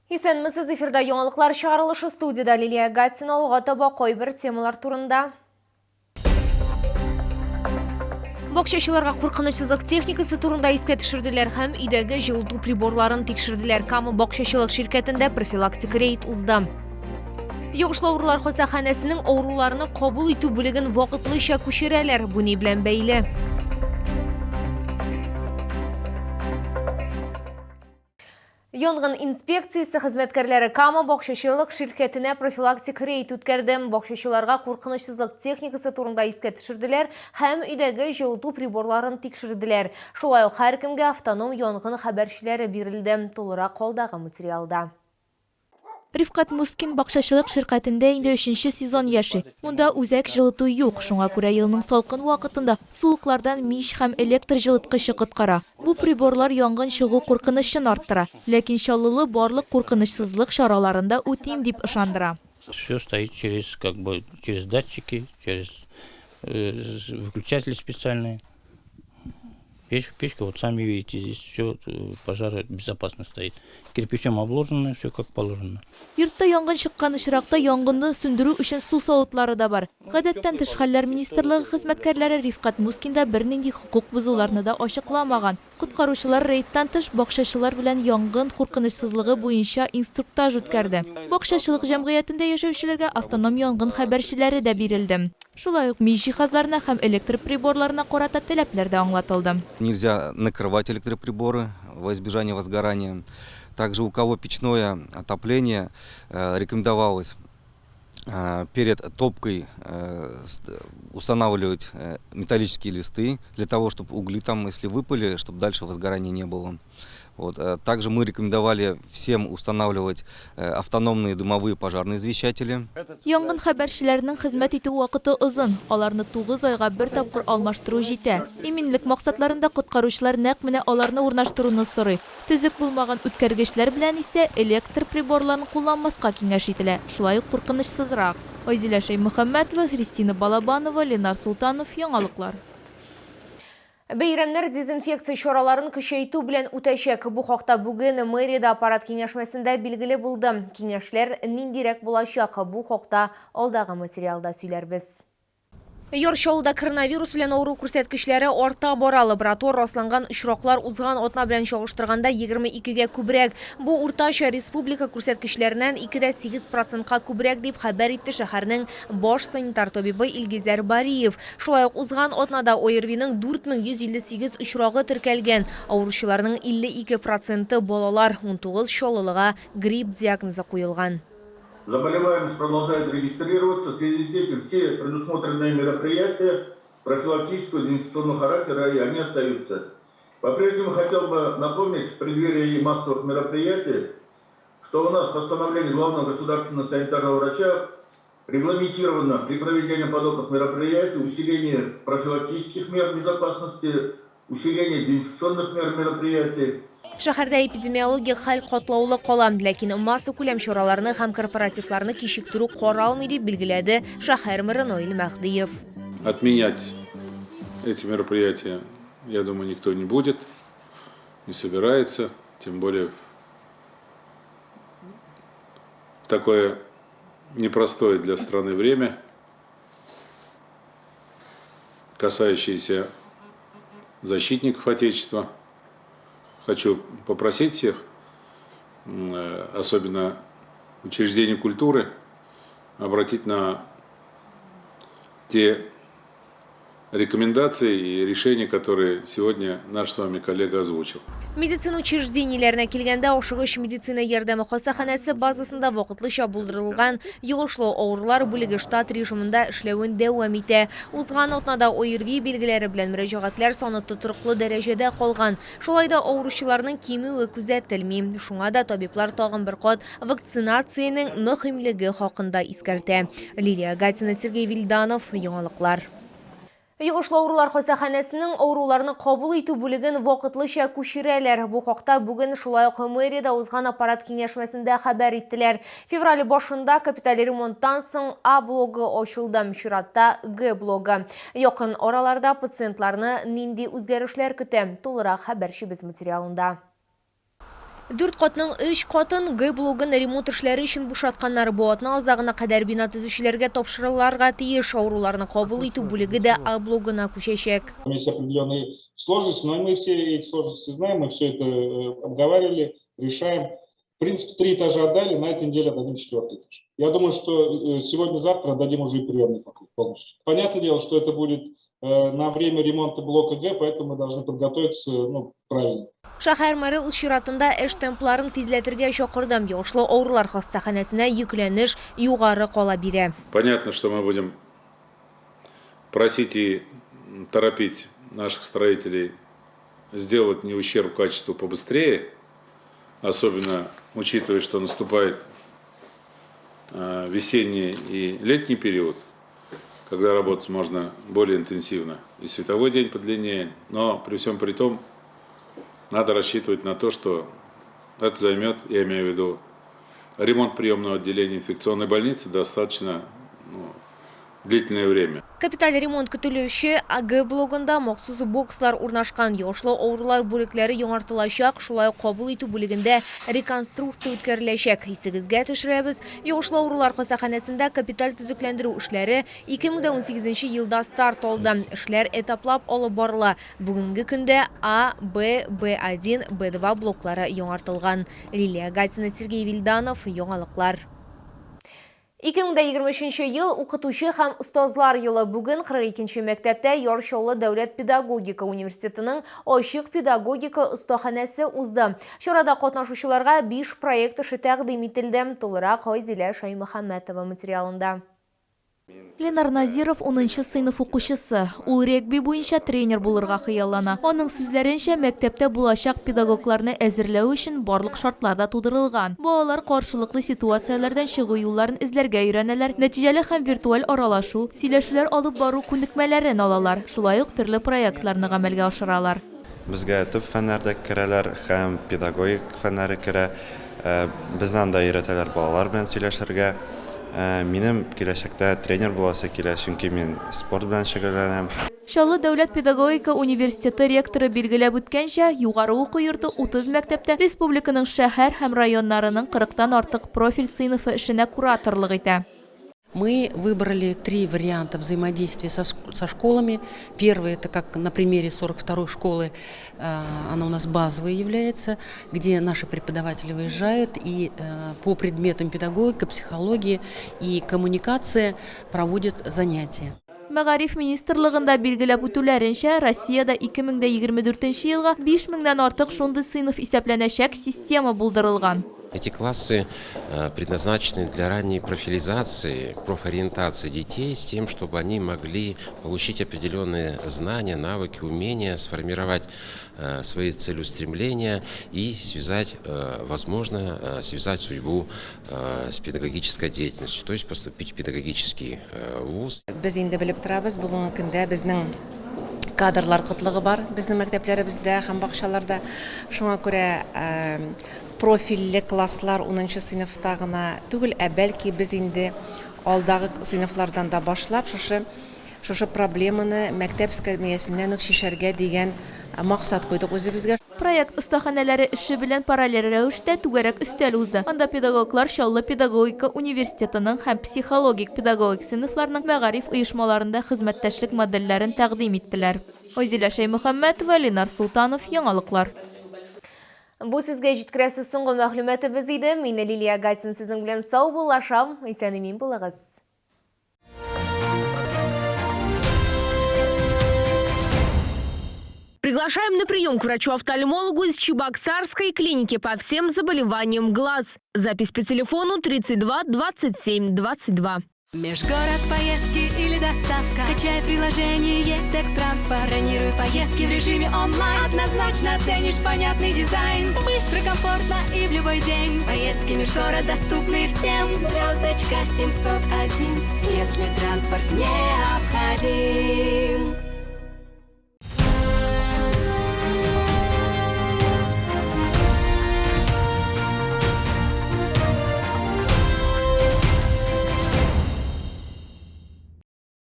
Исәнмесез, эфирда яңалыклар чыгарылышы студиядә Лилия Гатина алга таба кайбер темалар турында. Бакчачыларга куркынычсызлык техникасы турында искә төшерделәр һәм өйдәге җылыту приборларын тикшерделәр. Кама бакчачылык ширкәтендә профилактик рейд узды. Йогышлы авырулар хастаханәсенең авыруларны кабул итү бүлеген вакытлыча күчерәләр. Бу ни белән бәйле? Янгын инспекциясе хезмәткәрләре Кама бакчачылык ширкәтенә профилактик рейд үткәрде. Бакчачыларга куркынычсызлык техникасы турында искә төшерделәр һәм өйдәге җылыту приборларын тикшерделәр. Шулай ук һәркемгә автоном янгын хәбәрчеләре бирелде. Тулырак алдагы материалда. Рифкать Мускин бакчачылык ширкәтендә инде өченче сезон яши. Монда үзәк җылыту юк, шуңа күрә елның салкын вакытында сулыклардан мич һәм электр җылыткычы коткара. Бу приборлар янгын чыгу куркынычын арттыра. Ләкин чаллылы барлык куркынычсызлык чараларын да үтим дип ышандыра. Все стоит через, как бы, через датчики, через выключатели специальные. Печка, печка, вот сами видите, здесь все пожар безопасно стоит. Кирпичом обложено, все как положено. Йортта янгын чыккан очракта янгынны сүндерү өчен су савытлары да бар. Гадәттән тыш хәлләр министрлыгы хезмәткәрләре Рифкать Мускинда бернинди хокук бозуларны да ачыкламаган. Коткаручылар рейдтан тыш бакчачылар белән янгын куркынычсызлыгы буенча инструктаж үткәрде. Бакчачылык җәмгыятендә яшәүчеләргә автоном янгын хәбәрчеләре дә бирелде. Шулай ук мич җиһазларына һәм электр приборларына карата таләпләр дә аңлатылды. Нельзя накрывать электроприборы во избежание возгорания. Также у кого печное отопление, рекомендовалось перед топкой устанавливать металлические листы, для того, чтобы угли там, если выпали, чтобы дальше возгорания не было. Вот. Также мы рекомендовали всем устанавливать автономные дымовые пожарные извещатели. Янгын хәбәрчеләренең хезмәт итү вакыты озын, аларны тугыз айга бер тапкыр алмаштыру җитә. Иминлек максатларында коткаручылар нәкъ менә аларны урнаштыруны сорый. Төзек булмаган үткәргечләр белән исә электр приборларын кулланмаска киңәш ителә, шулай ук куркынычсызрак. Айзилә Шәймөхәммәтова, Христина Балабанова, Ленар Солтанов, Яңалыклар. Бәйрәмнәр дезинфекция чараларын көчәйтү белән үтәчәк. Бу хакта бүген мэриядә аппарат киңәшмәсендә билгеле булды. Киңәшләр ниндирәк булачак, бу хакта алдагы материалда сөйләрбез. Яр Чаллыда коронавирус белән авыру күрсәткечләре арта бара. Лаборатор расланган очраклар узган атна белән чагыштырганда 22 гә күбрәк. Бу уртача республика күрсәткечләреннән 2,8 процентка күбрәк, дип хәбәр итте шәһәрнең баш санитар табибы Илгизәр Бариев. Шулай ук узган атнада ОРВИның 4158 очрагы теркәлгән. Авыручыларның 52 проценты, балалар, 19 чаллылыга грипп диагнозы куелган. Заболеваемость продолжает регистрироваться. В связи с этим все предусмотренные мероприятия профилактического дезинфекционного характера, и они остаются. По-прежнему хотел бы напомнить в преддверии массовых мероприятий, что у нас постановление главного государственного санитарного врача регламентировано при проведении подобных мероприятий усиление профилактических мер безопасности, усиление дезинфекционных мер мероприятий. Шәһәрдә эпидемиологик хәл катлаулы кала, ләкин массакүләм чараларны һәм корпоративларны кичектерү каралмый, дип билгеләде шәһәр мэры Наил Мәһдиев. Отменять эти мероприятия, я думаю, никто не будет, не собирается, тем более в такое непростое для страны время, касающееся защитников Отечества. Хочу попросить всех, особенно учреждения культуры, обратить на те рекомендации и решения, которые сегодня наш с вами коллега озвучил. Медицина учреждениеләренә килгәндә, ашыгыч медицина ярдәме хастаханәсе базасында вакытлыча булдырылган йогышлы авырулар бүлеге штат режимында эшләвен дәвам итә. Узган атнада ОРВИ билгеләре белән мөрәҗәгатьләр саны тотрыклы дәрәҗәдә калган. Шулай да авыручыларның кимүе күзәтелми. Шуңа да табиблар тагын бер кат вакцинациянең мөһимлеге хакында искәртә. Лилия Гатина, Сергей Вильданов, Яңалыклар. Йогышлы авырулар хастаханәсенең авыруларны кабул итү бүлеген вакытлыча күчерәләр. Бу хакта бүген шулай ук мэриядә узган аппарат киңәшмәсендә хәбәр иттеләр. Февраль башында капиталь ремонттан соң А блогы ачылды, чиратта Г блогы. Якын араларда пациентларны нинди үзгәрешләр көтә? Тулырак хәбәрчебез материалында. Дүрт катның өч катын Г блогын ремонт эшләре өчен бушатканнар. Бу атна азагына кадәр бина төзүчеләргә тапшырылырга тиеш. Авыруларны кабул итү бүлеге дә А блогына күчәчәк. Там есть определенные сложности, но мы все эти сложности знаем, мы все это обговаривали, решаем. В принципе, три этажа отдали, на этой неделе отдадим четвертый этаж. Я думаю, что сегодня-завтра отдадим уже и приемный покой полностью. Понятное дело, что это будет на время ремонта блока Г, поэтому мы должны подготовиться, ну, правильно. Шәһәр мэры үз чиратында эш темпларын тизләтергә чакырды. Йогышлы авырулар хастаханәсенә йөкләнеш югары кала бирә. Понятно, что мы будем просить и торопить наших строителей сделать не в ущерб качеству побыстрее, особенно учитывая, что наступает весенний и летний период, когда работать можно более интенсивно, и световой день подлиннее, но при всем при том надо рассчитывать на то, что это займет, я имею в виду ремонт приемного отделения инфекционной больницы, достаточно, ну, длительное время. Капиталь ремонт көтелүче Г блогында махсус бокслар урнашкан. Йогышлы авырулар бүлекләре яңартылачак, шулай ук кабул итү бүлегендә реконструкция үткәреләчәк. Исегезгә төшерәбез, йогышлы авырулар хастаханәсендә капиталь төзекләндерү эшләре 2018 елда старт алды. Эшләр этаплап алып барыла. Бүгенге көндә А, Б, Б1, Б2 блоклары яңартылган. Лилия Гатина, Сергей Вильданов, Яңалыклар. 2023 ел укытучы һәм остазлар елы. Бүген 42 мәктәптә Яр Чаллы дәүләт педагогика университетының ачык педагогика остаханәсе узды. Чарада катнашучыларга 5 проект эше тәкъдим ителде. Тулырак Айзилә Шаймөхәммәтова материалында. Ленар Назиров 10 сыйныф укучысы. Ул регби буенча тренер булырга хыяллана. Аның сүзләренчә, мәктәптә булачак педагогларны әзерләү өчен барлык шартлар да тудырылган. Балалар каршылыклы ситуацияләрдән чыгу юлларын эзләргә өйрәнәләр, нәтиҗәле һәм виртуаль аралашу, сөйләшүләр алып бару күнекмәләрен алалар, шулай ук төрле проектларны гамәлгә ашыралар. Безгә төп фәннәр дә керәләр һәм педагогик фәннәре керә. Безне анда өйрәтәләр балалар белән сөйләшергә. Минем киләчәктә тренер буласы килә, чөнки мин спорт белән шөгыльләнәм. Чаллы дәүләт педагогика университеты ректоры билгеләп үткәнчә, югары уку йорты 30 мәктәптә республиканың шәһәр һәм районнарының 40-тан артык профиль сыйныфы эшенә кураторлык итә. Мы выбрали три варианта взаимодействия со школами. Первый – это как на примере 42-й школы, она у нас базовой является, где наши преподаватели выезжают и по предметам педагогика, психологии и коммуникация проводят занятия. Мәгариф министрлыгында билгеләп үтүләренчә, Россиядә 2024 елга 5000-нән артык шундый сыйныф исәпләнәчәк система булдырылган. Эти классы предназначены для ранней профилизации, профориентации детей с тем, чтобы они могли получить определенные знания, навыки, умения, сформировать свои целеустремления и связать, возможно, связать судьбу с педагогической деятельностью, то есть поступить в педагогический вуз. Без инде белеп торабыз, бүгенге көндә безнең кадрлар кытлыгы бар безнең мәктәпләребездә һәм бакчаларда. Шуңа күрә профильле класслар 10 сыйныфта гына түгел, ә бәлки без инде алдагы сыйныфлардан да башлап шушы проблеманы мәктәп эскәмиясеннән үк чишәргә дигән максат куйдык үзебезгә. Проект остаханәләре эше белән параллель рәвештә түгәрәк өстәл узды. Анда педагоглар Чаллы педагогика университетының һәм психологик педагогик сыйныфларның мәгариф оешмаларында хезмәттәшлек модельләрен тәкъдим иттеләр. Айзилә Шәймөхәммәтова, Ленар Султанов, Яңалыклар. Бу сезгә җиткерәсе соңгы мәгълүматыбыз иде. Мин Лилия Гатин сезнең белән саубуллашам. Исән-имин булыгыз. Приглашаем на прием к врачу-офтальмологу из Чебоксарской клиники по всем заболеваниям глаз. Запись по телефону 32 27 22. Межгород, поездки или доставка. Качай приложение Тег Транспорт. Бронируй поездки в режиме онлайн. Однозначно оценишь понятный дизайн. Быстро, комфортно и в любой день. Поездки межгород доступны всем. Звездочка 701, если транспорт необходим.